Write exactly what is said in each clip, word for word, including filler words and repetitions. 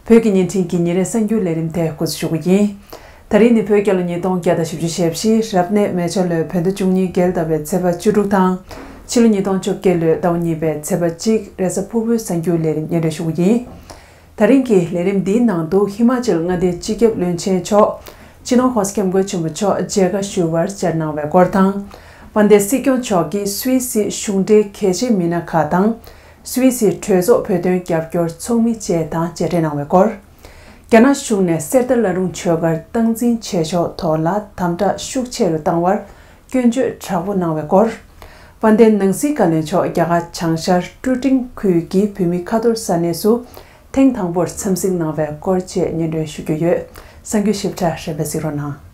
བོད་ཀྱི་བརྙན་འཕྲིན་གྱི་ཉིན་རེའི་གསར་འགྱུར་ལས་རིམ་དེ་འགོ་འཛུགས་ཞུ་རྒྱུ་ཡིན། ད་རིང་ནི་བོད་རྒྱལ་ལོ་ཉིས་སྟོང་བརྒྱ་དང་བཞི་བཅུ་ཞེ་བཞི་རབ་གནས་མེ་བྱ་ལོའི་བོད་ཟླ་བཅུ་གཉིས་རྒྱལ་ཟླ་བའི་ཚེས་པ་བཅུ་དྲུག་དང་། ཕྱི་ལོ་ཉིས་སྟོང་བཅོ་བརྒྱད་ལོའི་ཟླ་བ་གཉིས་པའི་ཚེས་པ་གཅིག་རེས་གཟའ་ཕུར་བུའི་གསར་འགྱུར་ལས་རིམ་སྙན་སྒྲོན་ཞུ་རྒྱུ་ཡིན། ད་རིང་གི་ལས་རིམ་འདིའི་ནང་དུ་ཧི་མ་ཅལ་མངའ་སྡེའི་སྤྱི་ཁྱབ་བློན་ཆེན་མཆོག་སྤྱི་ནོར་༸གོང་ས་༸སྐྱབས་མགོན་ཆེན་པོ་མཆོག་མཇལ་ཁ་ཞུ་བར་བཅར་གནང་བའི་སྐོར་དང་། དཔལ་ལྡན་སྲིད་སྐྱོང་མཆོག་གིས་སུད་སི་གཞུང་འབྲེལ་གལ་ཆེ་མི་སྣ་ཁག་དང་། སུད་སི་གྲོས་ཚོགས་བོད་དོན་རྒྱབ་སྐྱོར་ཚོགས་མི་བཅས་དང་མཇལ་འཕྲད་གནང་བའི་སྐོར། རྒྱ་ནག་གཞུང་ནས་གསེར་རྟ་བླ་རུང་ཆོས་སྒར་སྟངས་འཛིན་བྱེད་ཕྱོགས་ཐོག་ལ་དམ་དྲག་ཤུགས་ཆེ་རུ་བཏང་བར་སྐྱོན་བརྗོད་དྲག་པོ་གནང་བའི་སྐོར། དཔལ་ལྡན་ནང་སྲིད་བཀའ་བློན་མཆོག་རྒྱ་གར་བྱང་ཤར་ཀྲུ་ཀྲིང་ཁུལ་གྱི་བོད་མི་ཁ་ཐོར་ས་གནས་སུ་ཐེངས་དང་པོར་འཚམས་གཟིགས་གནང་བའི་སྐོར་བཅས་སྙན་སྒྲོན་ཞུ་རྒྱུ་ཡོད། གསར་འགྱུར་ཞིབ་ཕྲ་རིམ་པས་གཟིགས་རོགས་གནང་།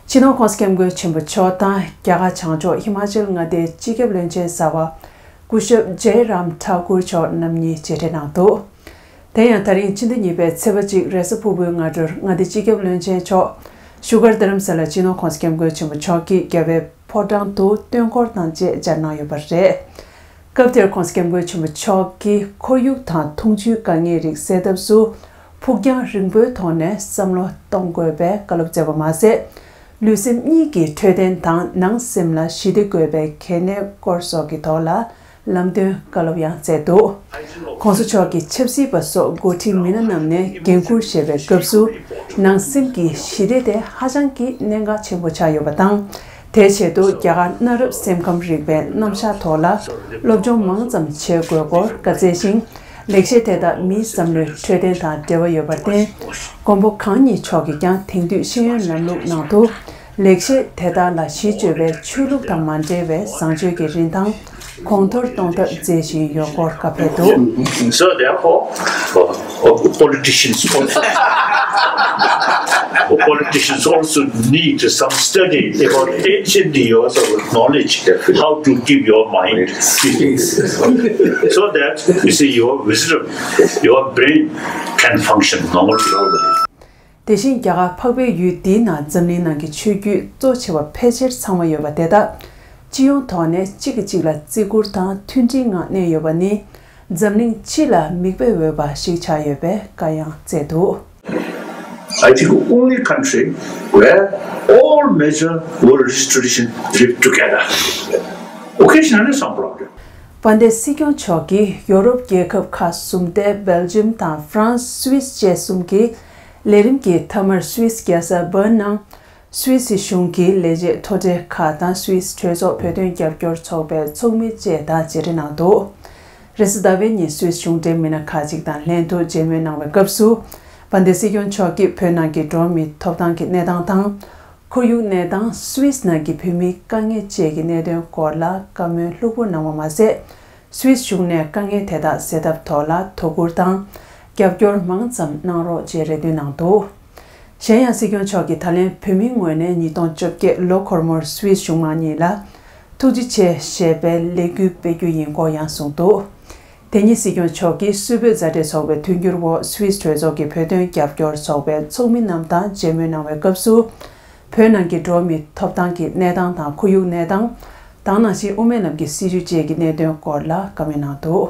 སྤྱི་ནོར་༸གོང་ས་༸སྐྱབས་མགོན་ཆེན་པོ་མཆོག་དང་རྒྱ་གར་བྱང་ཕྱོགས་ཧི་མ་ཅལ་མངའ་སྡེའི་སྤྱི་ཁྱབ་བློན་ཆེན་གསར་པ་སྐུ་ཞབས་ཇེ་རམ་ཐཱ་ཀུར་མཆོག་རྣམ་གཉིས་མཇལ་འཕྲད་གནང་འདུག་དེ་ཡང་ད་རིང་སྤྱི་ཟླ་གཉིས་པའི་ཚེས་པ་གཅིག་རེས་གཟའ་ཕུར་བུའི་སྔ་དྲོར་མངའ་སྡེའི་སྤྱི་ཁྱབ་བློན་ཆེན་མཆོག་བཞུགས་སྒར་རྡ་རམ་ས་ལར་སྤྱི་ནོར་༸གོང་ས་༸སྐྱབས་མགོན་ཆེན་པོ་མཆོག་གིས་རྒྱལ་བའི་ཕོ་བྲང་དུ་སྟོན་འཁོར་དང་བཅས་བཅར་གནང་ཡོད་པ་རེད། སྐབས་དེར་༸གོང་ས་༸སྐྱབས་མགོན་ཆེན་པོ་མཆོག་གིས་ཁོར་ཡུག་དང་འཐུང་ཆུའི་དཀའ་ངལ་རིགས་སེལ་ཐབས་སུ་ཕུགས་རྒྱང་རིང་པོའི་ཐོག་ནས་བསམ་བློ་གཏོང་དགོས་པའི་བཀའ་སློབ་སྩལ་བ་མ་ཟད། ལུས་སེམས་གཉིས་ཀྱི་འཕྲོད་བསྟེན་དང་ནང་སེམས་ལ་ཞི་བདེ་དགོས་པའི་གལ་གནད་སྐོར་སོགས་ཀྱི་ཐོག་ལ་ལམ་སྟོན་བཀའ་སློབ་ཡང་སྩལ་འདུག ༸གོང་ས་མཆོག་གི་ཆབ་སྲིད་པ་སོགས་འགོ་ཁྲིད་མི་སྣ་རྣམས་ནས་འགན་འཁུར་བཞེས་པའི་སྐབས་སུ་ནང་སེམས་ཀྱི་ཞི་བདེ་དེ་ཧ་ཅང་གི་གནད་འགག་ཆེན་པོ་ཆགས་ཡོད་པ་དང་། དེའི་ཆེད་དུ་རྒྱ་གར་གནའ་རབས་སེམས་ཁམས་རིག་པའི་རྣམ་གཞག་ཐོག་ལ་སློབ་སྦྱོང་མང་ཙམ་བྱེད་དགོས་སྐོར་བཀའ་སྩལ་ཞིང་། ལེགས་བཤད་དེ་དག་མིའི་བསམ་བློའི་འཕྲོད་བསྟེན་དང་འབྲེལ་བ་ཡོད་པར་བརྟེན། མགོན་པོ་གང་ཉིད་མཆོག་གིས་ཀྱང་དེང་དུས་ཤེས་ཡོན་ལམ་ལུགས་ནང་དུ་ལེགས་བཤད་དེ་དག་ལ་གཞི་བཅོལ་བའི་ཆོས་ལུགས་དང་མ་འབྲེལ་བའི་བཟང་སྤྱོད་ཀྱི་རིན་ཐང་གོང་མཐོར་གཏོང་ཐབས་མཛད་བཞིན་ཡོད་སྐོར་བཀའ་ཕེབས་འདུག So therefore, uh, uh, politicians also, politicians also need some study about ancient years of knowledge, how to keep your mind busy, so that you see your wisdom, your brain can function normally. དེ་བཞིན་རྒྱ་གར་འཕགས་པའི་ཡུལ་འདིའི་ནང་འཛམ་གླིང་ནང་གི་ཆོས་བརྒྱུད་གཙོ་ཆེ་བ་ཕལ་ཆེར་ཚང་མ་ཡོད་པ་དེ་དག་སྤྱི་ཡོངས་ཐོག་ནས་གཅིག་གིས་གཅིག་ལ་བརྩི་བཀུར་དང་མཐུན་སྒྲིལ་ངང་གནས་ཡོད་པ་ནི་འཛམ་གླིང་སྤྱི་ལ་མིག་དཔེ་འོས་པ་ཞིག་ཆགས་ཡོད་པའི་བཀའ་ཡང་སྩལ་འདུག I think only country where all major world tradition live together. Occasionally some problem. དཔལ་ལྡན་སྲིད་སྐྱོང་མཆོག་གིས་ཡོ་རོབ་རྒྱལ་ཁབ་ཁག་གསུམ་སྟེ་སྦེལ་ཇམ་དང་ཧྥ་རན་སི། སུད་སི་བཅས་གསུམ་གྱི་ལས་རིམ་གྱི་མཐའ་མར་སུད་སི་རྒྱལ་ས་བྷར་ནང་སུད་སི་གཞུང་གི་ལས་བྱེད་མཐོ་གྲས་ཁག་དང་སུད་སི་གྲོས་ཚོགས་བོད་དོན་རྒྱབ་སྐྱོར་ཚོགས་པའི་ཚོགས་མི་བཅས་དང་མཇལ་འཕྲད་གནང་འདུག་རེས་གཟའ་ཟླ་བའི་ཉིན་སུད་སི་གཞུང་འབྲེལ་མི་སྣ་ཁག་ཅིག་དང་ལྷན་དུ་མཇལ་མོལ་གནང་བའི་སྐབས་སུ། དཔལ་ལྡན་སྲིད་སྐྱོང་མཆོག་གིས་བོད་ནང་གི་འགྲོ་བ་མིའི་ཐོབ་ཐང་གི་གནས་སྟངས་དང་། ཁོར་ཡུག་གནས་སྟངས། སུད་སི་ནང་གི་བོད་མིའི་དཀའ་ངལ་བཅས་ཀྱི་གནད་དོན་སྐོར་ལ་བཀའ་མོལ་ལྷུག་པོ་གནང་བ་མ་ཟད། སུད་སི་གཞུང་ནས་དཀའ་ངལ་དེ་དག་སེལ་ཐབས་ཐོག་ལ་དོ་ཁུར་དང་རྒྱབ་སྐྱོར་མང་ཙམ་གནང་རོགས་ཅེས་རེ་འདུན་གནང་འདུག་གཞན་ཡང་སྲིད་སྐྱོང་མཆོག་གིས་ད་ལན་བོད་མིའི་ངོས་ནས་ཉིས་སྟོང་བཅོ་བརྒྱད་ལོ་འཁོར་མོར་སུད་སི་གཞུང་མང་གཉིས་ལ་ཐུགས་རྗེ་ཆེ་ཞེས་པའི་ལས་འགུལ་སྤེལ་རྒྱུ་ཡིན་སྐོར་ཡང་གསུངས་འདུག་དེ་ཉིན་སྲིད་སྐྱོང་མཆོག་གིས་སུད་བོད་མཛའ་འབྲེལ་ཚོགས་པའི་མཐུན་འགྱུར་འོག་སུད་སི་གྲོས་ཚོགས་ཀྱི་བོད་དོན་རྒྱབ་སྐྱོར་ཚོགས་པའི་ཚོགས་མི་རྣམས་དང་མཇལ་མོལ་གནང་བའི་སྐབས་སུ། བོད་ནང་གི་འགྲོ་བ་མིའི་ཐོབ་ཐང་གི་གནས་སྟངས་དང་ཁོར་ཡུག་གནས་སྟངས། ད་ག་ནང་བཞིན་དབུ་མའི་ལམ་གྱི་སྲིད་བྱུས་བཅས་ཀྱི་གནད་དོན་སྐོར་ལ་བཀའ་མོལ་གནང་འདུག་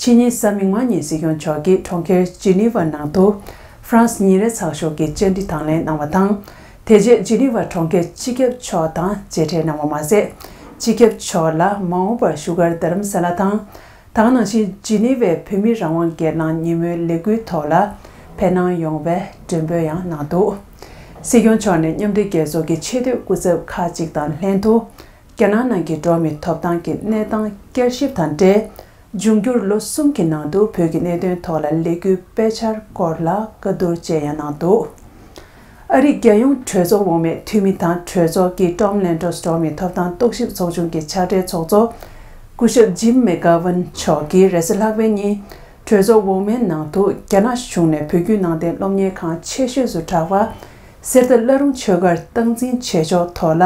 ཕྱི་ཉིན་གཟའ་མིག་དམར་ཉིན་སྲིད་སྐྱོང་མཆོག་གིས་གྲོང་ཁྱེར་ཇི་ནི་ཝ་ནང་དུ་ཧྥ་རན་སི་ཉིན་རེའི་ཚགས་ཤོག་གི་བཅར་འདྲི་དང་ལེན་གནང་བ་དང་། དེ་རྗེས་ཇི་ནི་ཝ་གྲོང་ཁྱེར་སྤྱི་ཁྱབ་མཆོག་དང་མཇལ་འཕྲད་གནང་བ་མ་ཟད། སྤྱི་ཁྱབ་མཆོག་ལ་མ་འོངས་པར་བཞུགས་སྒར་རྡ་རམ་ས་ལ་དང་། ད་ག་ནང་བཞིན་ཇི་ནི་ཝའི་བོད་མིའི་རང་དབང་སྒེར་ལངས་ཉིན་མོའི་ལས་འགུལ་ཐོག་ལ་ཕེབས་གནང་ཡོང་བའི་མགྲོན་འབོད་ཡང་གནང་འདུག་སྲིད་སྐྱོང་མཆོག་ནས་མཉམ་འབྲེལ་རྒྱལ་ཚོགས་ཀྱི་ཆེས་མཐོའི་སྐུ་ཚབ་ཁག་ཅིག་དང་ལྷན་དུ། རྒྱ་ནག་ནང་གི་འགྲོ་བ་མིའི་ཐོབ་ཐང་གི་གནས་སྟངས་བསྐྱར་ཞིབ་དང་འབྲེལ། འབྱུང་འགྱུར་ལོ་གསུམ་གྱི་ནང་དུ་བོད་ཀྱི་གནད་དོན་ཐོག་ལ་ལས་འགུལ་སྤེལ་འཆར་སྐོར་ལ་བཀའ་བསྡུར་བཅས་ཡང་གནང་འདུག་ཨ་རིའི་རྒྱལ་ཡོངས་གྲོས་ཚོགས་འོག་མའི་འཐུས་མི་དང་གྲོས་ཚོགས་ཀྱི་ཀྲོམ་ལན་ཏོ་སི་འགྲོ་བ་མིའི་ཐོབ་ཐང་རྟོག་ཞིབ་ཚོགས་ཆུང་གི་ཕྱག་སྦྲེལ་ཚོགས་གཙོ་སྐུ་ཞབས་ཇིམ་མེག་གྷ་ཝན་མཆོག་གིས་རེས་གཟའ་ལྷག་པའི་ཉིན་གྲོས་ཚོགས་འོག་མའི་ནང་དུ་རྒྱ་ནག་གཞུང་ནས་བོད་བརྒྱུད་ནང་བསྟན་སློབ་གཉེར་ཁང་ཆེ་ཤོས་སུ་གྲགས་པ་གསེར་རྟ་བླ་རུང་ཆོས་སྒར་སྟངས་འཛིན་བྱེད་ཕྱོགས་ཐོག་ལ་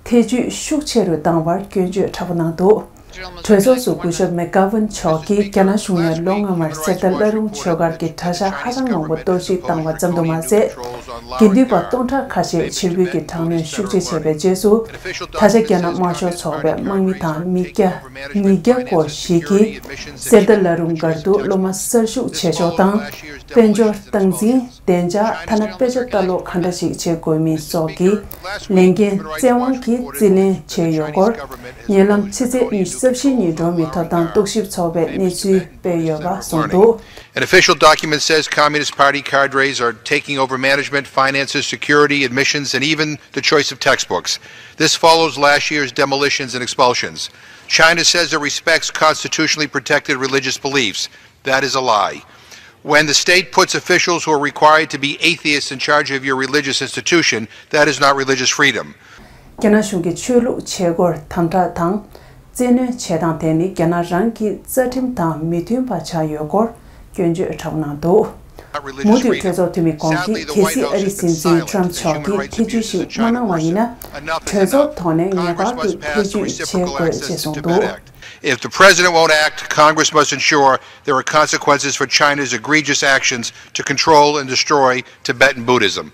ཐེ་ཇུས་ཤུགས་ཆེ་རུ་བཏང་བར་སྐྱོན་བརྗོད་དྲག་པོ་གནང་འདུག་གྲོས་ཚོགས་སུ་སྐུ་ཞབས་མེག་གྷ་ཝན་མཆོག་གིས་རྒྱ་ནག་གཞུང་ནས་ལོ་སྔ་མར་གསེར་རྟ་བླ་རུང་ཆོས་སྒར་གྱི་གྲྭ་ཤག་ཧ་ཅང་མང་པོ་གཏོར་བཤིག་བཏང་བ་ཙམ་དུ་མ་ཟད། དགེ་འདུན་པ་སྟོང་ཕྲག་ཁ་ཤས་ཕྱིར་འབུད་ཀྱི་དྲག་གནོན་ཤུགས་ཆེ་བྱས་པའི་རྗེས་སུ། ད་ཆ་རྒྱ་ནག་དམར་ཤོག་ཚོགས་པའི་དམག་མི་དང་མི་བརྒྱ་ཉིས་བརྒྱ་སྐོར་ཞིག་གིས་གསེར་རྟ་བླ་རུང་སྒར་དུ་སློབ་མ་གསར་ཞུགས་བྱེད་ཕྱོགས་དང་། དཔལ་འབྱོར་སྟངས་འཛིན། བདེ་འཇགས། ཐ་ན་དཔེ་ཆ་ལྟ་ཀློག་ག་འདྲ་ཞིག་བྱེད་དགོས་མིན་སོགས་ཀྱི་ལས་འགན་བཙན་དབང་གིས་རྩིས་ལེན་བྱས་ཡོད་སྐོར། ཉེ་ལམ་ཕྱི་ཚེས་ཉི་ཤུ་རྩ་བཞི་ཉིན་འགྲོ་མི་ཐོབ་ཐང་རྟོག་ཞིབ་ཚོགས་པས་གནས་ཚུལ་སྤེལ་ཡོད་པ་གསུངས་འདུག། An official document says Communist Party cadres are taking over management, finances, security, admissions, and even the choice of textbooks. This follows last year's demolitions and expulsions. China says it respects constitutionally protected religious beliefs. That is a lie. When the state puts officials who are required to be atheists in charge of your religious institution, that is not religious freedom. རྒྱ་ནག་གཞུང་གིས་ཆོས་ལུགས་བྱེད་སྒོར་དམ་དྲག་དང་། བཙན་གནོན་བྱེད་སྟངས་དེ་ནི་རྒྱ་ནག་རང་གི་རྩ་ཁྲིམས་དང་མི་མཐུན་པ་ཆགས་ཡོད་སྐོར་སྐྱོན་བརྗོད་དྲག་པོ་གནང་འདུག། མུ་མཐུད་གྲོས་ཚོགས་འཐུས་མི་ཁོང་གིས་གལ་སྲིད་ཨ་རིའི་སྲིད་འཛིན་ཊམ་མཆོག་གིས་ཐེ་བྱུས་ཤིག་མ་གནང་བ་ཡིན་ན། གྲོས་ཚོགས་ཐོག་ནས་ངེས་པར་དུ་ཐེ་བྱུས་བྱེད་དགོས་ཅེས་གསུངས་འདུག། If the president won't act, Congress must ensure there are consequences for China's egregious actions to control and destroy Tibetan Buddhism.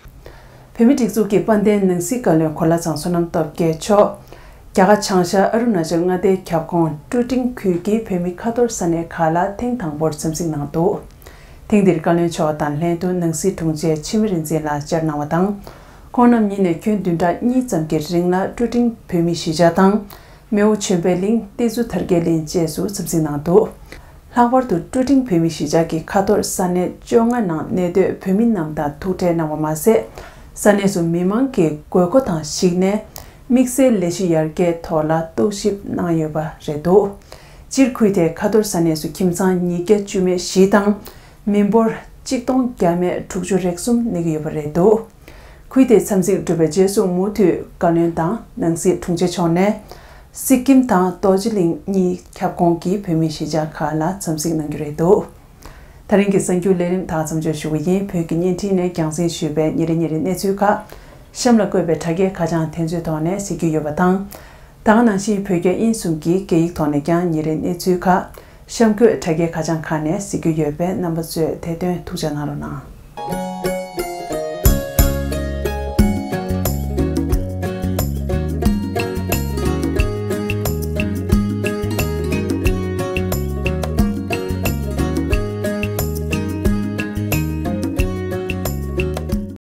བོད་མིའི་སྒྲིག་འཛུགས་ཀྱི་དཔལ་ལྡན་ནང་སྲིད་བཀའ་བློན་གོ་ལ་ཚང་བསོད་ནམས་སྟོབས་རྒྱལ་མཆོག་རྒྱ་གར་བྱང་ཤར་ཨ་རུ་ན་ཅལ་མངའ་སྡེའི་ཁྱབ་ཁོངས་ཀྲུ་ཀྲིང་ཁུལ་གྱི་བོད་མི་ཁ་ཐོར་ས་གནས་ཁག་ལ་ཐེངས་དང་པོར་འཚམས་གཟིགས་གནང་འདུག། ཐེངས་འདིར་བཀའ་བློན་མཆོག་དང་ལྷན་དུ་ནང་སྲིད་དྲུང་ཆེ་འཆི་མེད་རིག་འཛིན་ལགས་བཅར་གནང་བ་དང་། ཁོང་རྣམ་གཉིས་ནས་ཁྱོན་བདུན་ཕྲག་གཉིས་ཙམ་གྱི་རིང་ལ་ཀྲུ་ཀྲིང་བོད་མིའི་གཞིས་ཆགས་དང་། མེའོ་ཆོས་འཕེལ་གླིང་། ཏེ་ཛུ་དར་རྒྱས་གླིང་བཅས་སུ་འཚམས་གཟིགས་གནང་འདུག། ལྷག་པར་དུ་ཀྲུ་ཀྲིང་བོད་མིའི་གཞིས་ཆགས་ཀྱི་ཁ་ཐོར་ས་གནས་བཅོ་ལྔ་ནང་གནས་སྡོད་བོད་མི་རྣམས་དང་ཐུག་འཕྲད་གནང་བ་མ་ཟད། ས་གནས་སུ་མི་མང་གི་དགོས་མཁོ་དང་གཞིགས་ནས་དམིགས་བསལ་ལས་གཞི་ཡར་རྒྱས་ཐོག་ལ་རྟོག་ཞིབ་གནང་ཡོད་པ་རེད་འདུག། སྤྱིར་ཁུལ་དེའི་ཁ་ཐོར་ས་གནས་སུ་ཁྱིམ་ཚང་ཉིས་བརྒྱ་བཅུ་མེད་བཞི་དང་། མི་འབོར་གཅིག་སྟོང་བརྒྱ་མེད་དྲུག་ཅུ་རེ་གསུམ་གནས་ཀྱི་ཡོད་པ་རེད་འདུག། ཁུལ་དེའི་འཚམས་གཟིགས་གྲུབ་པའི་རྗེས་སུ་མུ་མཐུད་བཀའ་བློན་དང་ནང་སྲིད་དྲུང་ཆེ་མཆོག་ནས། སི་ཀིམ་དང་རྡོ་རྗེ་གླིང་གཉིས་ཁྱབ་ཁོངས་ཀྱི་བོད་མིའི་གཞིས་ཆགས་ཁག་ལ་འཚམས་གཟིགས་གནང་རྒྱུ་རེད་འདུག། ད་རིང་གི་གསར་འགྱུར་ལས་རིམ་ད་མཚམས་འཇོག་ཞུ་གི་ཡིན། བོད་ཀྱི་བརྙན་འཕྲིན་ནས་རྒྱང་སྲིང་ཞུས་པའི་ཉིན་རེ་ཉིན་རེ་གནས་ཚུལ་ཁག་གཤམ་ལ་བཀོད་པའི་དྲ་རྒྱའི་ཁ་བྱང་དེ་ཚོའི་ཐོག་ནས་གཟིགས་རྒྱུ་ཡོད་པ་དང་། ད་ག་ནང་བཞིན་བོད་རྒྱ་དབྱིན་གསུམ་གྱི་སྐད་ཡིག་ཐོག་ནས་ཀྱང་ཉིན་རེའི་གནས་ཚུལ་ཁག་གཤམ་འཁོད་དྲ་རྒྱའི་ཁ་བྱང་ཁག་ནས་གཟིགས་རྒྱུ་ཡོད་པས་རྣམ་པ་ཚོས་དེ་དོན་ཐུགས་འཇགས་གནང་རོགས་གནང་།